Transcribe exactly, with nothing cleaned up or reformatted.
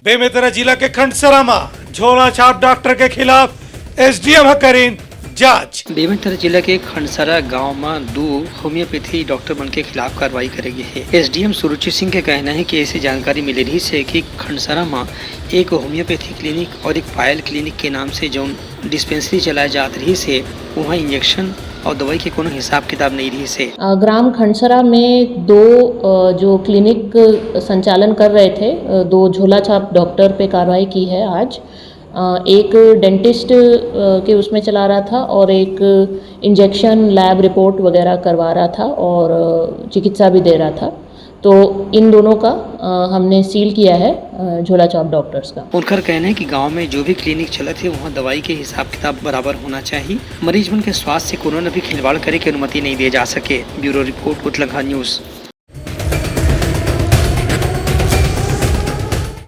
बेमेतरा जिला के खंडसरा म झोला छाप डॉक्टर के खिलाफ एसडीएम ह करिन जांच। बेमेतरा जिला के खंडसरा गांव म दू होम्योपैथी डॉक्टर मन के खिलाफ कार्रवाई करे गे हे। एसडीएम सुरुचि सिंह के कहना हे कि ऐसी जानकारी मिले रहिस हे कि खंडसरा म एक होम्योपैथी क्लिनिक और एक पायल क्लिनिक के नाम से जौन डिस्पेंसरी चलाए जात रहिस हे, उहाँ इंजेक्शन और दवाई के कोनो हिसाब किताब नहीं रहिस हे। अ, ग्राम खंडसरा में दो, अ, जो क्लिनिक संचालन कर रहे थे, अ, दो झोला छाप डॉक्टर पे कार्रवाई की है आज। अ, एक डेंटिस्ट, अ, के उसमें चला रहा था और एक इंजेक्शन लैब रिपोर्ट वगैरह करवा रहा था और, अ, चिकित्सा भी दे रहा था। तो इन दोनों का, अ, हमने सील किया है, अ, झोला छाप डॉक्टर्स का। उनकर कहना हे कि गांव में जो भी क्लिनिक चलत हे, वहां दवाई के हिसाब किताब बराबर होना चाहिए। मरीज मन के स्वास्थ्य से कोनो न भी खिलवाड़ करे के अनुमति नहीं दिए जा सके। Bureau report, Utlangha news.